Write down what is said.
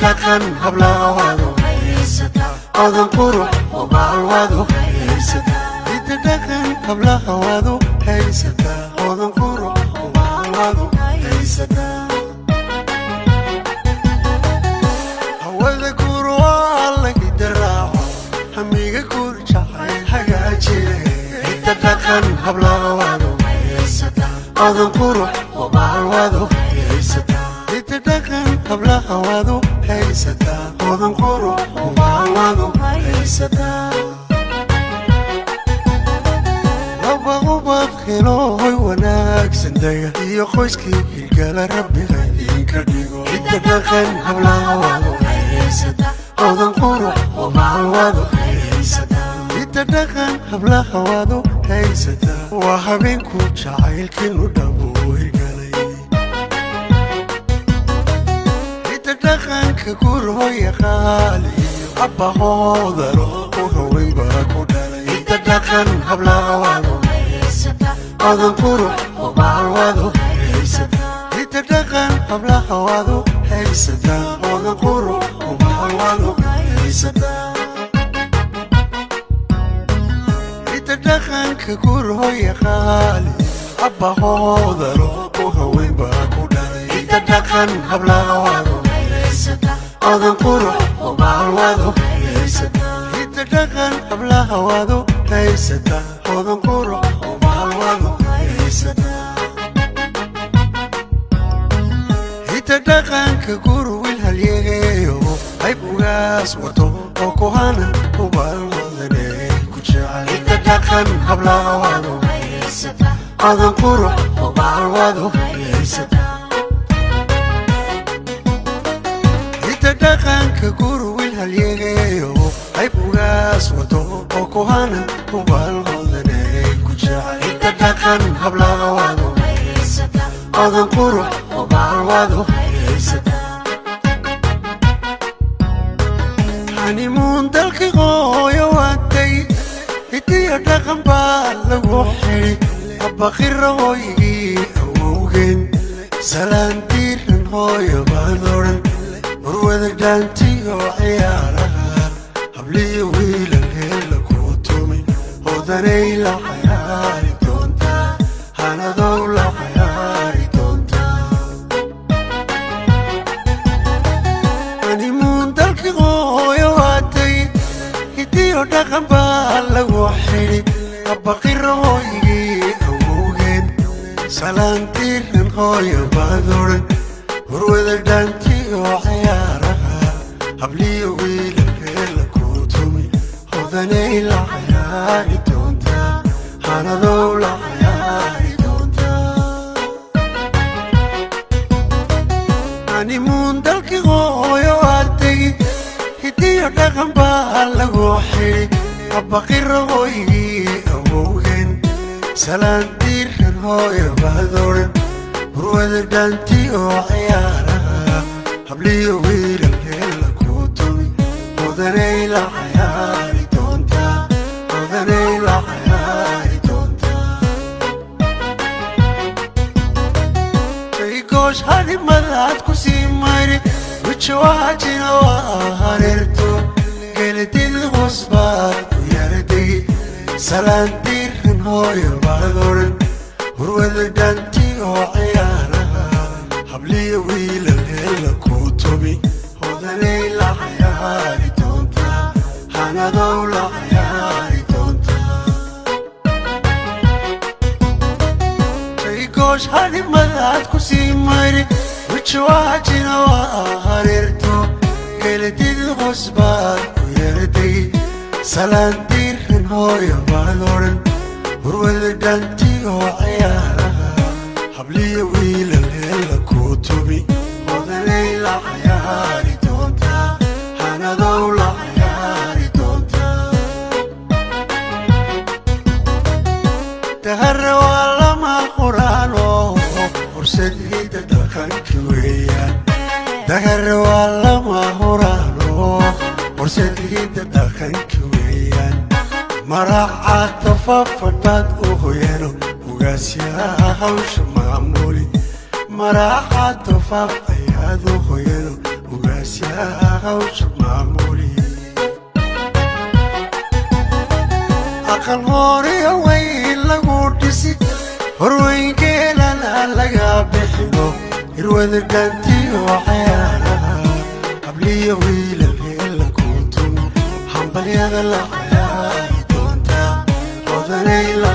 Dhaqan hablaha waad u haysataa, odan qurux hubaal waad u haysataa. Hidda dhaqan hablaha waad u haysataa, odan qurux hubaal waad u haysataa. Hawada guur waa la hidaraaco, hamiga guur jacayl hagaajiye. Hidda dhaqan hablaha waad u haysataa, odan qurux hubaal waad u haysataa. Hidda dhaqan hablaha waad u haysataa, odan qurux hubaal waad u haysataa. Laba ubad helo, hoy wanaagsan dega, iyo qoyskii hirgala Rabbiga idinka dhigo. Hidda dhaqan hablaha waad u haysataa, odan qurux hubaal waad u haysataa. Hidda dhaqan hablaha waad u haysataa, waa habeenku jacaylkiinu dhabuu hirgalay. Hidda dhaqanka guur hooya qaali iyo abbahoodaro u haweyn baa ku dhalay. Hidda dhaqan hablaha waad u haysataa, odan qurux hubaal waad u haysataa. Hidda dhaqan hablaha waad u haysataa, odan qurux hubaal waad u haysataa. Hidda dhaqanka guur hooya qaali abbahoodaro u haweyn baa ku dhalay. Hidda dhaqan hablaha waad u haysataa, odan qurux hubaal waad u haysataa. Hidda dhaqan hablaha waad u haysataa, odan qurux hubaal waad u haysataa. Hidda dhaqanka guur wiil halyeeyo qayb ugaas wato oo kuhana hubaal wadane ku jecel. Hidda dhaqan hablaha waad u haysataa, odan qurux hubaal waad u haysataa. Hidda dhaqanka guur wiil halyeeyo qayb ugaas wato oo kuhana hubaal hodane ku jecel. Hidda dhaqan hablaha waad u haysataa, odan qurux hubaal waad u haysataa. Hanimuun dalkii hooyo waatay, hidiyo dhaqan baa lagu xidhi, abbaqira hooygii awowgeen. Salaan diiran hooyo baad odhan, warwada dhaantiyo ciyaaraha, habliyo wiilal heella kuu tumi. Hodanay la cayaari doontaa, hanadow la cayaari doontaa. Hanimuun dalkii hooyo waatay, hidiyo dhaqan baa lagu xidhi, abbaqira hooygii awowgeen. Salaan diiran hooyo baad odhan, warwada dhaantiyo ciyaaraha, habliyo wiilal heella kuu tumi. Hodanay la cayaari doontaa, hanadow la cayaari doontaa. Hanimuun dalkii hooyo waatay, hidiyo dhaqan baa lagu xidhi, abbaqira hooygii awowgeen. Salaan diiran hooyo baad odhan, warwada dhaantiyo ciyaaraha, habliyo wiilal heella kuu tumi. Hodanay la cayaari doontaa, hodanay la cayaari doontaa. Goosh hadhimadaad ku sii mayri, wijawaajina waa hareerto, geladid hoos baad ku yaradegi. Salaan diiran hooyo baad odhan, hurwada dhaantiyo ciyaaraha, habliyo wiilal heella kuu tumi. Hodanay la cayaari doontaa, hanadow la cayaari doontaa. Goosh hadhimadaad ku sii mayri, wijawaajina waa hareerto, geladid hoos baad ku yaradegi. Salaan diiran hooyo baad odhan, hurwada dhaantiyo ciyaaraha, habliyo wiilal heella kuu tumi. Hodanay la cayaari doontaa, hanadow la cayaari doontaa. Dahare waa lama quraano, fursad hidda dhaqanka weeyaan. Dahare waa lama huraano, fursad hidda dhaqanka weeyaan. Maraca tafafadhaad u hoyano, ugaasyaha hawsha maamuli. Maraca tafaaf ayaad u hoyano, ugaasyaha Hawsha maamuli aqal hooriya weyn lagu dhisi, horweyngeelana laga bixino, hirwada dhaantiyo cayaaraha, habliyo wiilal heella kuntum, hambalyada la cayaari doontaa, hodanay la